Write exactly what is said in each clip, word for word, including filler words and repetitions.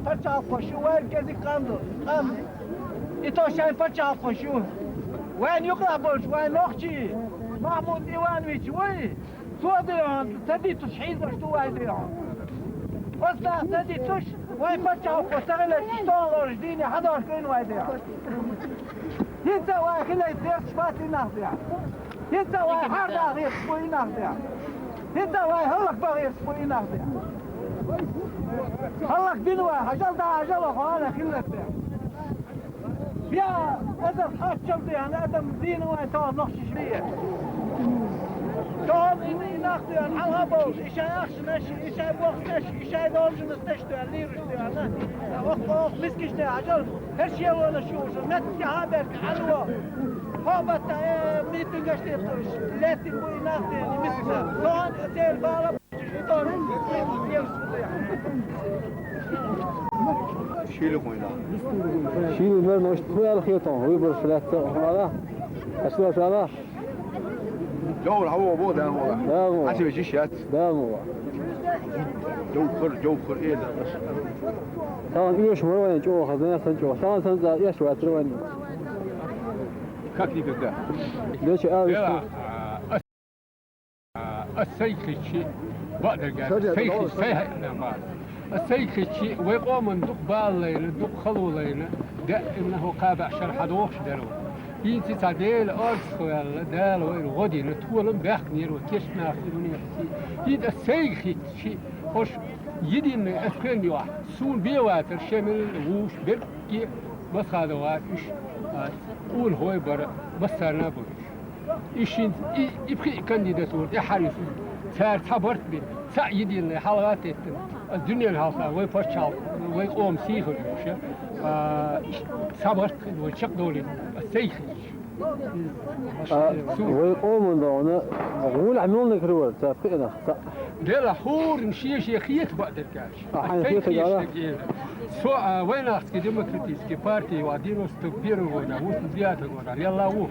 Паччахьалкхаш ю, вай кӀезиг къам ду, къам. И то шайн паччахьалкхаш ю. Вайн юкъахь болчу вайн нохчий, Махьмуд Иванович вуй, цо дуьйхьа ца дитуш хьийзош ду вай дуьйхьа. Оцу наха ца дитуш, вайн паччахьалкхо ца хиларца, тӀехь лоруш дийне хьадош дуьйна вай дуьйхьа. ХӀинца вай хилайта гӀерташ бац и нах дехьа. ХӀинца вай хьарда гӀерташ бу и нах дехьа. ХӀинца вай хӀаллакбан гӀерташ бу и нах дехьа. Хьаллакбина вай, хьажал да, хьажал вай, хьала хилла дехьа. Я, адам хьаччал дехьа, адам дийна вай, тоху нохчаш бе. Тоху и, и нах дехьа, хьалха болуш, и шайн ахчанаш, и шайн бохчанаш, и шайн должанаш теш дехьа, лийруш дехьа. Охьа, охьа, мискаш дехьа, хьажал. Хьерш ялонаш юуш, меттиг тӀехьа а берг хьалуо. Хьо батта, э, митингаш тӀе леттина бу и нах дехьа, миска. Сон церан бала. Шийла хуйна. Шийла мер ночт хуяла хетон, выбораш лаьцна хьала. Ашло шала. Жовхар хьо бо, да, мо. Да, мо. Хьан вежиш яц? Да, мо. Жовхар, жовхар, э, да. Тахана уьш ма вайн чӀогӀа хазна, сан чӀогӀа. Тахана сан за эш вацар вайн. Как никогда. Деча а виш. Ас сайга хиъча, бакъдерг аьлча, сайга хиъча, сай хьаьъна ма. Ас сайга хиъча, вай къоман дукха бала лайна, дукха хало лайна, даимна хӀокху кхаа бӀе шарахь дохуш дара вай. ХӀинца цхьа Делан орцах ваьлла, Дала вайна гӀо дина, толам баьхкинера вай, кечу нахаца, дуьненахаца. ХӀинца ас сайга хиъча, хӀорш единный ас кхоьллина юкъахь, суна бен вацара, шен мел вуьйш берриге а, Масхадов вара уьш, а, къонахой бара, массарна а бу уьш. И шин, и, и пхи кандидатура тӀаьхьара ю суна. Цара цхьа барт бина, цхьаъ единный хьалха а теттина. Ас дуьненан хьалха вай пачхьалкх, вай къоман сий хир ю уьш, а, цхьа барт хилла вай чекхдолийна, ас сайга хиъча. А, вай къоман догӀна гӀолехь муьлхха хир вара, цара кхиънах цхьаъ. Делахь хӀоранна шен-шен хета бакъдерг аьлча. А, хьайна хетарг ала? Со, а, вайнахский демократический партия ван девяносто первого года, восемьдесят девятого года, лелла ву.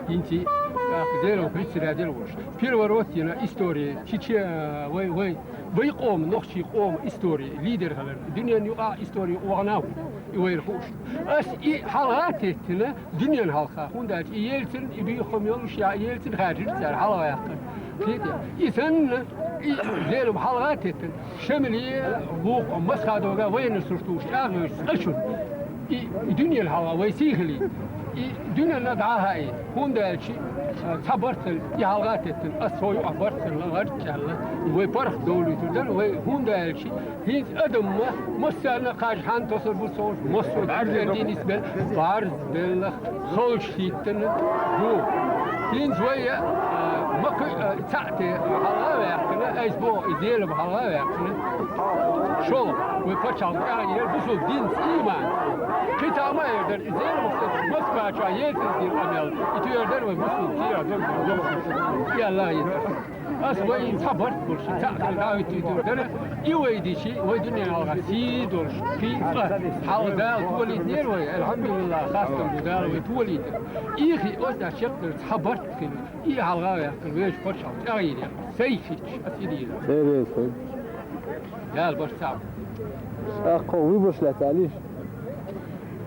ХӀинца, а, Дело председатель волуш. Переворот йина история, чичи, а, вай, вай, вай къоман, нохчий къоман история, лидер хиларна. Дуьненан юкъахь история вахана ву, и вайна хууш. Ас и хьалха а теттина, дуьненан хьалха, хӀунда аьлча и Ельцин, и буьйхам йолуш, я Ельцин хаьржира цара хьалха яьккхина. Кхетий? И санна, и Делан хьалха а теттина, Шемале, вукху Масхадовга военный сурт луш чӀагӀйойту цкъачунна. И, и дуьненан хьалха вай сий хилийта. И дуьненна дӀа а хаийта. ХӀунда аьлча, а, цхьа барт хилла, и хьалха а теттина, ас цо юкъахь барт хилла, гӀарт а кӀелла, вай паргӀат довлуьйтур дара, вай хӀунда аьлча, ХӀинца адам ма, массарна кхаж хьан тосур бу цо, массо а дин нисбелла, бӀарз белла, халчу хӀиттина бу. ХӀинца вай, а, ма кхуьу, а, цхьаъ те хьалха а ваьккхина, айса боху, и Делан хьалха а ваьккхина. ШолгӀа, вай пачхьалкх тӀаьхьа ера бусулба динца, ийман. Кхин цхьа ма эр дара, и Делан Москва чохь ецар дира къамел, и туьйхира дара вай бусулба дин. И Аллах йитар. Ас вай цхьа барт болуш, цхьаъ хила дӀахӀуьттуьйтур дара, и вай дичи, вай дуьненан хьалха сий долуш, кхин а хьалха Дала толийтинера вай, алхьамдулиллахӀ, хастам ду Дала вай толийтар. И хи оцу тӀехь чекхдара цхьа барт хила, и хьалха а ваьккхина, вешан пачхьалкх тӀаьхьа йина, сайга хиъча, ас и дийна. Дала барт цхьаъ. ТӀаккха выбораш лаьцна алийша?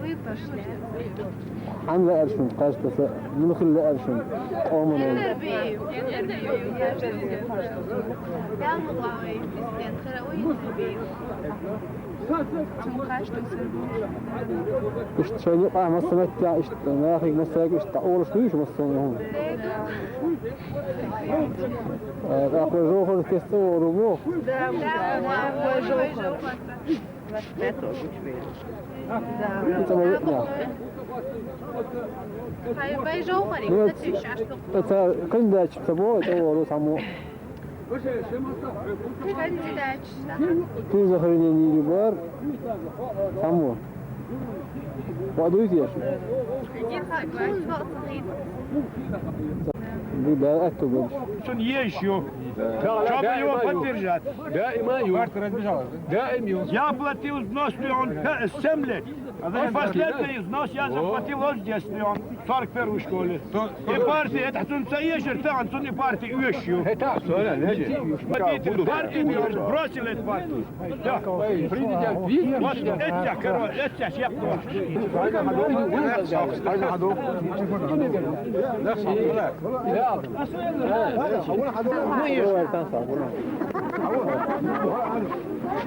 Выбораш лаьцна. Хьанна лаьара шуна кхаж таса? Муьлха хила лаьара шуна къомана? Эндербиев. Эндербиев. Дала ма вай президент хир а ву Эндербиев. Цунна кхаж тасар бу. Иштта шайна юкъахь массо а меттехь, иштта нахе массаьрга иштта дӀаолуш дуй шу массо а хӀума? Э, тӀаккха вай Жовхар кеста а вогӀур ву боху? Да, да, вай Жовхар. Двадцать пятого гучувелла. Да. ХӀинца ма веана. Хай, вай Жовхаре, ну, ца теш, аш ду. Ца кандидатчица бо, тӀе волу цхьаммо. Кандидатчица. Ты за хранение или бар? Цхьаммо. Ва дуй теш? Один согласен. Цун еш ю. Чё бы его поддержать? Даима ю. Даим ю. Я платил взнос, он пя-, семь лет. А последний взнос я заплатил вот здесь, он в сорок первой школе. И партия, это цун ца ешир, та он цун и партия еш ю. Партия бросил эту партию. Да. Президент, вице-президент. Вот это, короче, это я понял.